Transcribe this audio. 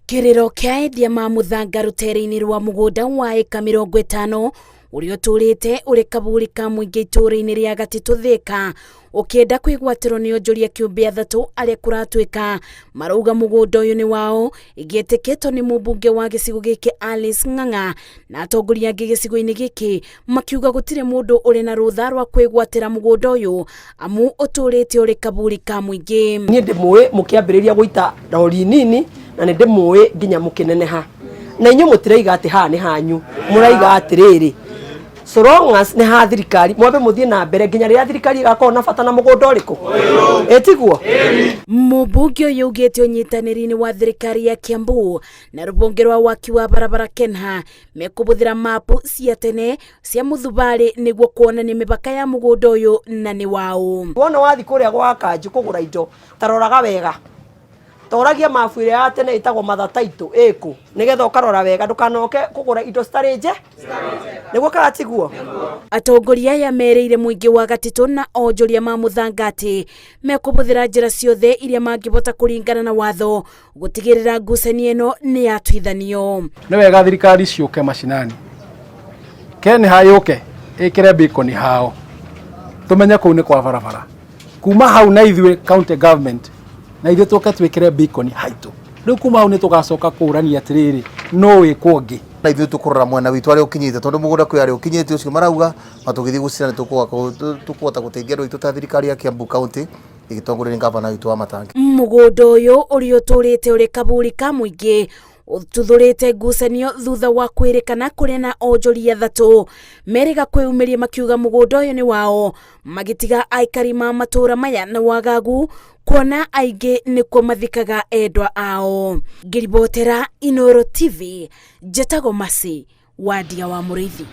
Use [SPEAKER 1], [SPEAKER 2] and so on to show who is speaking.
[SPEAKER 1] Kĩrĩro kĩa endia ma mũthanga rũtere-inĩ rwa mũgũnda wa ĩka 50 ũrĩa ũtũrĩte ũrĩ kaburi ka mũingĩ itũũra-inĩ rĩa Gatitũ Thĩka ũkĩenda kwĩgwatĩrwo nĩ onjoria kĩũmbe athatũ arĩa kũratuĩka marauga mũgũnda ũyũ nĩ wao, ĩgĩtĩkĩtwo nĩ mũmbunge wa gĩcigo gĩkĩ Alice Ng'ang'a na atongoria angĩ gĩcigo-inĩ gĩkĩ makiuga gũtirĩ mũndũ ũrĩ na rũtha rwa kwĩgwatĩra mũgũnda ũyũ amu ũtũrĩte ũrĩ kaburi ka mũingĩ.
[SPEAKER 2] Niĩ ndĩmũĩ mũkĩambĩrĩria gũita rori nini na nĩ ndĩmũĩ nginya mũkĩneneha, na inyuĩ mũtiraiga atĩ haha nĩ hanyu, mũraiga atĩrĩrĩ, so long as nĩ ha thirikari, mwambe mũthiĩ na mbere nginya rĩrĩa thirikari ĩgakorwo na bata na mũgũnda ũrĩkũ, ĩtiguo?
[SPEAKER 1] Mũmbunge ũyũ augĩte ũnyitanĩri-inĩ wa thirikari ya Kiambu na rũhonge rwa waki wa barabara KENHA mekũhũthĩra mapu cia tene cia mũthubarĩ nĩguo kuonania mĩbaka ya mũgũnda ũyũ na nĩ waũ.
[SPEAKER 2] Wona wathiĩ kũrĩa gwa Kanjũ kũgũra indo, ta roraga wega, toragia mabu ĩrĩa ya tene ĩtagwo mother title ĩkũ, nĩgetha ũkarora wega ndũkanoke kũgũra indo citarĩ nje, nĩguo kana tiguo?
[SPEAKER 1] Atongoria aya merĩire mũingĩ wa Gatitũ na onjoria ma mũthanga atĩ mekũhũthĩra njĩra ciothe iria mangĩhota kũringana na watho gũtigĩrĩra ngucanio ĩno nĩ yatuithanio.
[SPEAKER 3] Nĩ wega thirikari ciũke macinani, KENHA yũke ĩkĩre beacon hao tũmenye kũu nĩ kwa barabara. Kuma hau na ithuĩ county government na ithuĩ tũke twĩkĩre beacon haitũ. Rĩu kuma hau nĩ tũgacoka kũrania atĩrĩrĩ, no wĩkwo ũngĩ.
[SPEAKER 4] Na ithuĩ tũkũrora mwena witũ harĩa ũkinyĩte, tondũ mũgũnda kwĩ harĩa ũkinyĩte ũcio marauga, na tũgĩthiĩ gũcira nĩ tũkũhota gũteithia andũ aitũ ta thirikari ya Kiambu County ĩgĩtongorio nĩ gavana witũ wa Matangi.
[SPEAKER 1] Mũgũnda ũyũ ũrĩa ũtũrĩte ũrĩ kaburi ka mũingĩ ũtuthũrĩte ngucanio thutha wa kwĩrĩkana kũrĩ na onjoria athatũ merĩga kwĩyumĩria makiuga mũgũnda ũyũ nĩ wao, magĩtiga aikari ma matũũra maya na wagagu kuona aingĩ nĩkuo mathikaga endwa ao. Ngĩribotera Inooro TV, njĩtagwo Mercy Wandia wa Mũrĩithi.